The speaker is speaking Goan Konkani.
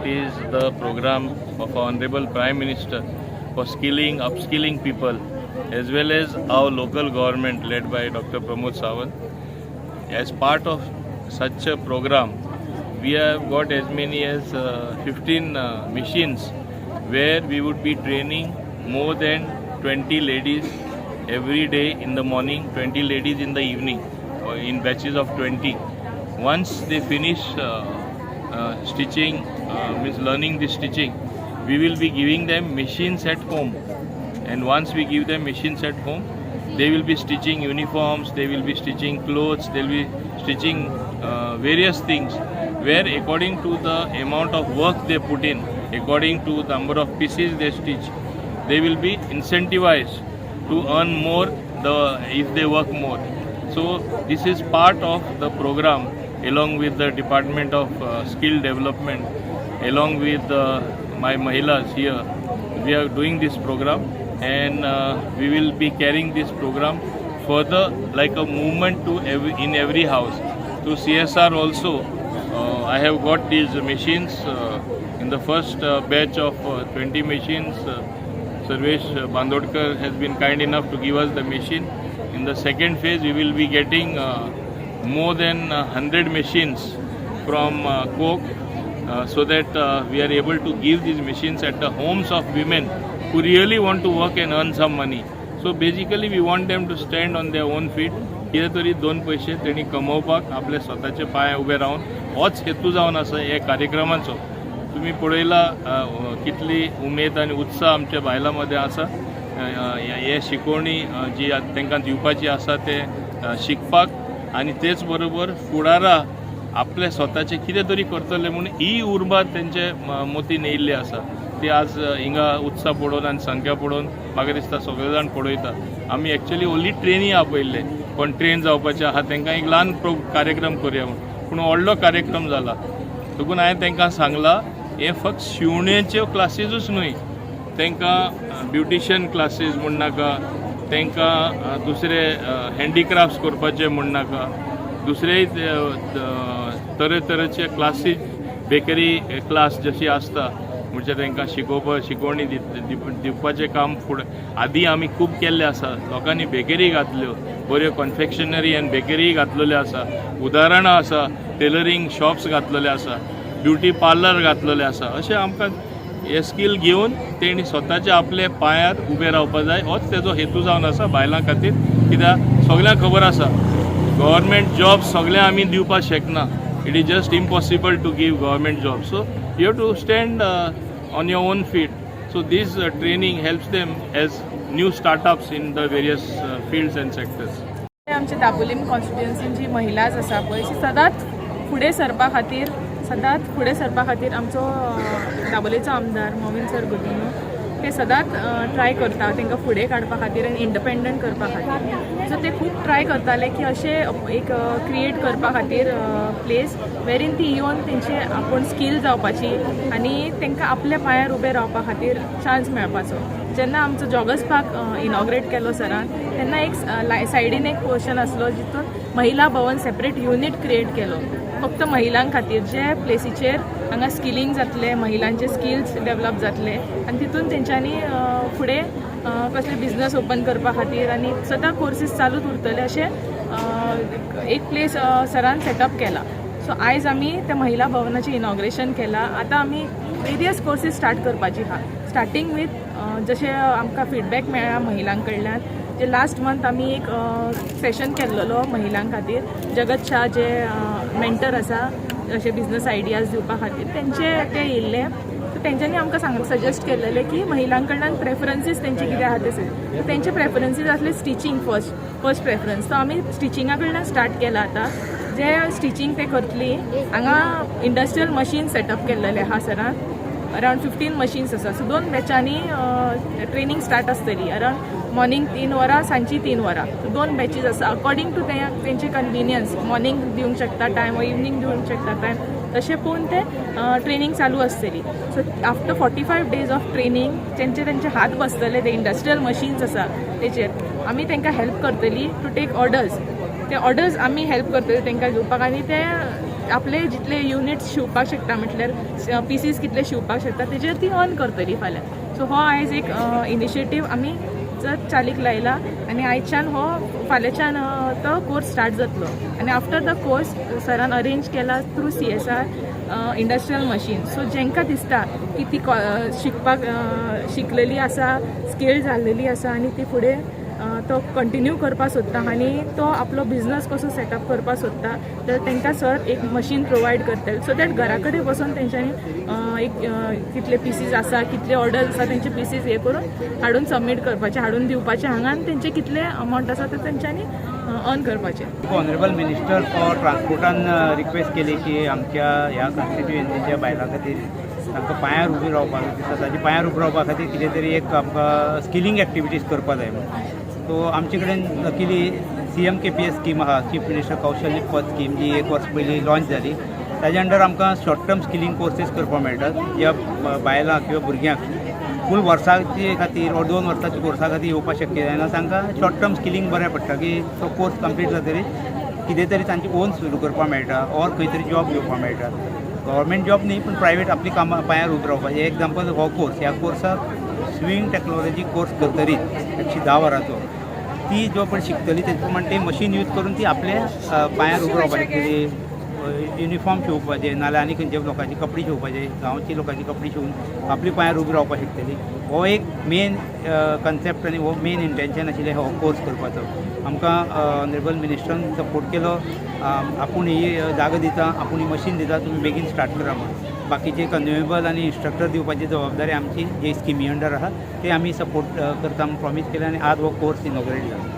It is the program of Honorable Prime Minister for skilling, upskilling people, as well as our local government led by Dr. Pramod Sawant. As part of such a program, we have got as many as 15 machines where we would be training more than 20 ladies every day in the morning, 20 ladies in the evening, or in batches of 20. Once they finish stitching, means learning the stitching, we will be giving them machines at home. And once we give them machines at home, they will be stitching uniforms, they will be stitching clothes, they will be stitching various things where, according to the amount of work they put in, according to the number of pieces they stitch, they will be incentivized to earn more the if they work more. So this is part of the program, along with the Department of Skill Development, along with my Mahilas here. We are doing this program and we will be carrying this program further like a movement to every, in every house. Through CSR also, I have got these machines in the first batch of 20 machines. Sarvesh Bandodkar has been kind enough to give us the machine. In the second phase, we will be getting more than 100 machines from Coke so that we are able to give these machines at the homes of women who really want to work and earn some money. So basically, we want them to stand on their own feet. कितें तरी दोन पयशे तेणी कमोवपाक, आपले स्वताचे पांय उबे रावन, होच हेतू जावन आसा हे कार्यक्रमाचो. तुमी पळयला कितली उमेद आनी उत्साह आमच्या बायलां मदें आसा. हे शिकवणी जी तांकां दिवपाची आसा ते शिकपाक आनी तेच बरोबर फुडारा आपले स्वताचे कितें तरी करतले म्हूण ही उर्बा तेंचे मतीन येयल्ली आसा. ती आज हिंगा उत्साह पळोवन आनी संख्या पळोवन म्हाका दिसता सगळे जाण पळयता. आमी एक्चुअली ओन्ली ट्रेनी आपयल्ले, पण ट्रेन जावपाचे आहा तांकां एक ल्हान कार्यक्रम करुया म्हूण, पूण व्हडलो कार्यक्रम जाला. देखून हांवें तांकां सांगलां, हे फक्त शिवणेच्यो क्लासीजूच न्हय, तांकां ब्युटिशियन क्लासीस म्हूण नाका, तांकां दुसरे हँडीक्राफ्ट्स करपाचे म्हूण नाका, दुसरेय तरेतरेचे क्लासीस, बेकरी क्लास जशी आसता, म्हणजे तांकां शिकोवपा शिकवणी दिवपाचें काम फुडें आदी आमी खूब केल्लें आसा. लोकांनी बेकरी घातल्यो बऱ्यो, कन्फेक्शनरी आनी बेकरी घातलेल्यो आसा, उदाहरणां आसा, टेलरींग शॉप्स घातलेले आसा, ब्युटी पार्लर घातलेले आसा. अशें आमकां हे स्कील घेवन तेणी स्वताच्या आपल्या पांयार उबें रावपा जाय, होच तेजो हेतू जावन आसा बायलां खातीर. कित्याक सगल्यांक खबर आसा, गव्हर्मेंट जॉब सगळें आमी दिवपाक शकना. It is just impossible to give government job, so you have to stand on your own feet. So this training helps them as new startups in the various fields and sectors. आमच्या दाबोलीम कॉन्स्टिट्युएन्सीन जी महिलाज आसा पळय, ती सदांच फुडें सरपा खातीर, सदांच फुडें सरपा खातीर आमचो दाबोलेचो आमदार मॉविन सर गुदिन्हो ते सदांच ट्राय करता तांकां फुडें काडपा खातीर आनी इंडिपेंडंट करपा खातीर. सो ते खूब ट्राय करताले की अशें एक क्रिएट करपा खातीर प्लेस वेरीन ती येवन तेंचे आपूण स्कील जावपाची आनी तांकां आपल्या पांयार उबें रावपा खातीर चान्स मेळपाचो. जेन्ना आमचो जॉगर्स पार्क इनॉग्रेट केलो सरान, तेन्ना एक सायडीन एक पोर्शन आसलो जितून महिला भवन सेपरेट युनीट क्रिएट केलो फक्त महिलां खातीर, जे प्लेसीचेर हांगा स्किलींग जातलें, महिलांचे स्किल्स डेवलप जातले आनी तितून तेंच्यांनी फुडें कसले बिजनस ओपन करपा खातीर आनी सदां कोर्सीस चालूच उरतले, अशें एक प्लेस सरान सेटअप केला. सो आयज आमी त्या महिला भवनाचें इनॉग्रेशन केलां. आतां आमी वेरियस कोर्सीस स्टार्ट करपाची आहा, स्टार्टींग वीथ जशें आमकां फिडबॅक मेळ्ळा महिलां कडल्यान, जे लास्ट मंथ आमी एक सेशन केल्लेलो महिलां खातीर, जगत शाह जे मेंटर आसा अशे बिजनस आयडियाज दिवपा खातीर, तेंचे ते येयल्ले. सो तेंच्यांनी आमकां सांग सजेस्ट केल्लेले की महिलां कडल्यान प्रेफरन्सीस तेंचे कितें आहा ते. सो तेंचे प्रेफरन्सीस आसले स्टिचींग फर्स्ट प्रेफरन्स. सो आमी स्टिचिंगा कडल्यान स्टार्ट केला. आतां जे स्टिचींग ते करतली, हांगा इंडस्ट्रियल मशीन सेटअप केल्लेले आहा सरान, अरावंड 15 मशीन्स आसा. सो दोन बॅचांनी ट्रेनींग स्टार्ट आसतली, अरावंड मॉर्निंग 3 वरां, सांजची 3 वरां. सो दोन बॅचीस आसा. अकॉर्डिंग टू तेंचे कन्विनियन्स, मॉर्निंग दिवंक शकता टायम वा इवनींग दिवंक शकता टायम, तशें पळोवन ते ट्रेनींग चालू आसतली. So after 45 days of training तेंचे तेंचे हात बसतले. ते इंडस्ट्रियल मशीन्स आसा तेचेर आमी तांकां हेल्प करतली टू टेक ऑर्डर्स. ते ऑर्डर्स आमी हेल्प करतले तांकां घेवपाक आनी ते आपले जितले युनिट्स शिंवपाक शकता, म्हटल्यार पिसीस कितले शिंवपाक शकता, तेजेर ती अर्न करतली फाल्यां. सो हो आयज एक इनिशिएटीव आमी जर चालीक लायला आनी आयच्यान हो फाल्यांच्यान तो कोर्स स्टार्ट जातलो. आनी आफ्टर the course सरान अरेंज केला through CSR industrial machine. So जेंकां दिसता की ती शिकपाक शिकलेली आसा, स्किल जाल्लेली आसा आनी ती फुडें तो कंटिन्यू करपाक सोदता आनी तो आपलो बिजनस कसो सेटअप करपाक सोदता, तर तांकां सर एक मशीन प्रोवायड करतले, सो that घरा कडेन बसून तेंच्यांनी एक कितले पिसीस आसा, कितले ऑर्डर्स आसा, तेंचे पिसीस हे करून हाडून सबमीट करपाचे, हाडून दिवपाचे हांगा आनी तेंचे कितले अमावंट आसा ते तेंच्यांनी अर्न करपाचे. ऑनरेबल मिनिस्टर फॉर ट्रान्सपोर्टान रिक्वेस्ट केली की आमच्या ह्या कॉन्स्टिट्युएन्सीच्या बायलां खातीर, तांकां पांयार उबी रावपाक, स्वताच्या पांयार उबी रावपा खातीर कितें तरी एक आमकां स्किलिंग एक्टिविटीज करपा जाय म्हणून. सो आमचे कडेन लकीली सीएमकेपीएस स्कीम आहा, चीफ मिनिस्टर कौशल्य पथ स्कीम, जी एक वर्स पयलीं लॉन्च जाली. ताज्या अंडर आमकां शॉर्ट टर्म स्किलिंग कोर्सीस करपाक मेळटात. ज्या बायलांक किंवा भुरग्यांक फूल वर्साचे खातीर ऑर 2 वर्साच्या कोर्सा खातीर येवपाक शक्य जायना, तांकां शॉर्ट टर्म स्किलिंग बरें पडटा की तो कोर्स कंप्लीट जातकीर कितें तरी तांचे ओन सुरू करपाक मेळटा ऑर खंय तरी जॉब घेवपाक मेळटा. गव्हर्मेंट जॉब न्ही, पूण प्रायवेट आपली कामां पांयार उबें रावपाचें. एग्जाम्पल हो कोर्स. ह्या कोर्साक स्विंग टॅक्नोलॉजी कोर्स करतरीत 110 वरांचो, ती जो पण शिकतली तेजे प्रमाणे ती मशीन यूज करून ती आपल्या पांयार उबो रावपाक शकतली. युनिफॉर्म शिंवपाचें नाल्यार आनी खंयच्या लोकांची कपडे शिंवपाचे, गांवची लोकांची कपडे शिंवून आपली पांयार उबी रावपाक शकतली. हो एक मेन कन्सेप्ट आनी हो मेन इंटेन्शन आशिल्लें हो कोर्स करपाचो. आमकां ऑनरेबल मिनिस्टरान सपोर्ट केलो, आपूण ही जागो दिता, आपूण ही मशीन दिता, तुमी बेगीन स्टार्ट करा म्हणून. बाकीचे कन्ज्युमेबल आनी इन्स्ट्रक्टर दिवपाची जबाबदारी आमची, जे स्किमी अंडर आहा ते आमी सपोर्ट करता म्हूण प्रॉमीस केलें आनी आज हो कोर्स इनॉग्रेट जाला.